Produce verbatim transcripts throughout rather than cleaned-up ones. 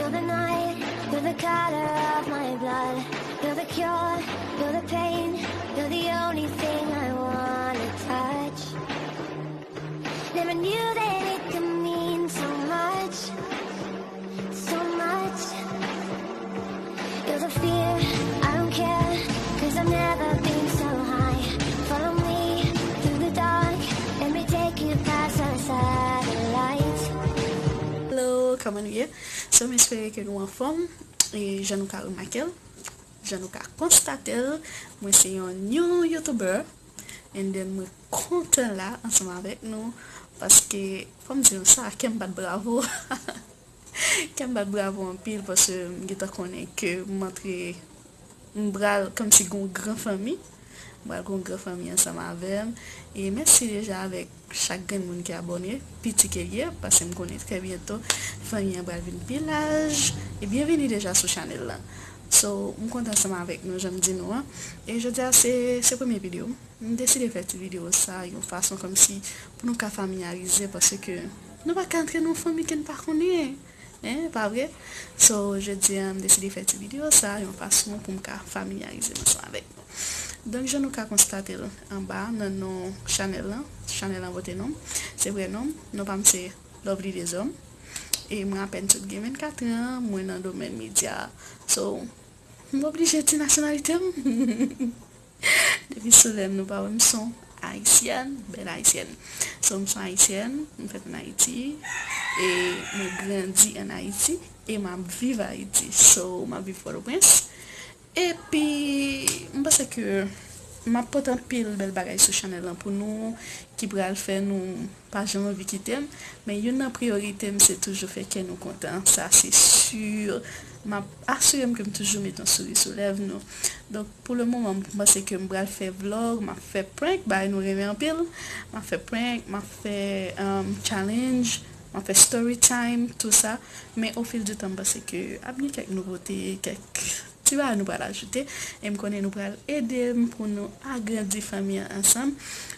The night, you're the color of my blood. You're the cure, you're the pain. You're the only thing I wanna touch. Never knew that it could mean so much, so much. You're the fear, I don't care, cause I've never been so high. Follow me through the dark, let me take you past the satellites. Hello, kòman nou ye? So, m espere ke nou anfòm. E jan nou ka remake l, jan nou ka konstate l, mwen se yon new YouTuber. And then mwen kontan la ansanm avèk nou, paske fò m di nou sa, kè m bat bravo. Kè m bat bravo anpil, paske m gentan konnen ke m antre, m pral kòmsi gon gran fanmi. M pral gon gran fanmi ansanm avè m. E mèsi deja avèk chak grenn moun ki abòne, piti ke l ye, paske m konnen trè byento fanmi an pral vin pi laj. E byenvini deja sou chanèl lan. So, m kontan ansanm avèk nou, jan m di nou an. E jodi a se, se premye videyo m. M deside fè ti videyo sa yon fason kòmsi pou nou ka familyarize, paske nou pa ka antre nan yon fanmi ke n pa konnen. Hein, pa vre? So, jodi a, m deside fè ti videyo sa yon fason pou m ka familyarize m ansanm avèk nou. Donk, jan nou ka konstate l anba, nan non chanèl lan, chanèl lan pote non m, se vrè non m, non pa m se Lovely Deshommes. E mwen apèn sot gen vennkat an, mwen nan domèn medya. So, m oblije di nasyonalite m. Depi sou lè m nou pa wè m, m se yon ayisyèn, bèl ayisyèn. So, m se yon ayisyèn, m fèt ann Ayiti, e mwen grandi ann Ayiti, e m ap viv Ayiti. So, m ap viv Pòtoprens. Epi, m panse ke m ap pote anpil bèl bagay sou chanèl lan pou nou, ki pral fè nou pa janm anvi kite m, men youn nan priyorite m se toujou fè kè nou kontan, sa se si. M ap asire m ke m toujou met yon souri sou lèv nou. Donk, pou le moman, m panse ke m pral fè vlog, m ap fè prank, bagay nou renmen anpil. M ap fè prank, m ap fè, um, challenge, m ap fè story time, tou sa. Men o fil di tan, m panse ke ap gen kèk nouvote, kèk ti bagay nou pral ajoute, e m konnen nou pral ede m pou nou agrandi fanmi an ansanm.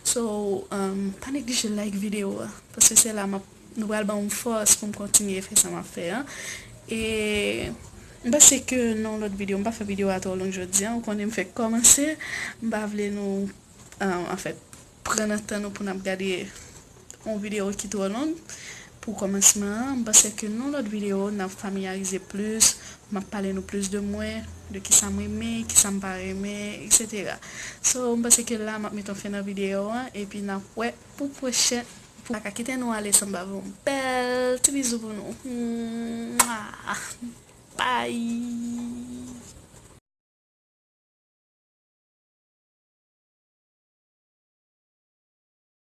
So, um, pa neglije like videyo a, paske se la m ap, nou pral ban m fòs pou m kontinye fè sa m ap fè an. E m panse ke nan yon lòt videyo, m pa fè videyo a twò long jodi a, ou konnen m fèk kòmanse, m pa vle nou, um, anfèt, pran nan tan nou pou n ap gade yon videyo ki twò long pou kòmansman an. M panse ke nan lòt videyo, n ap familyarize plis, m ap pale nou plis de mwen, de kisa m renmen, kisa m pa renmen, et cetera. So, m panse ke la, m ap met yon fen nan videyo an, epi n ap wè pou pwochen. Pou pa ka kite nou ale san m pa voye yon bèl ti bizou pou nou. Mwah! Bye!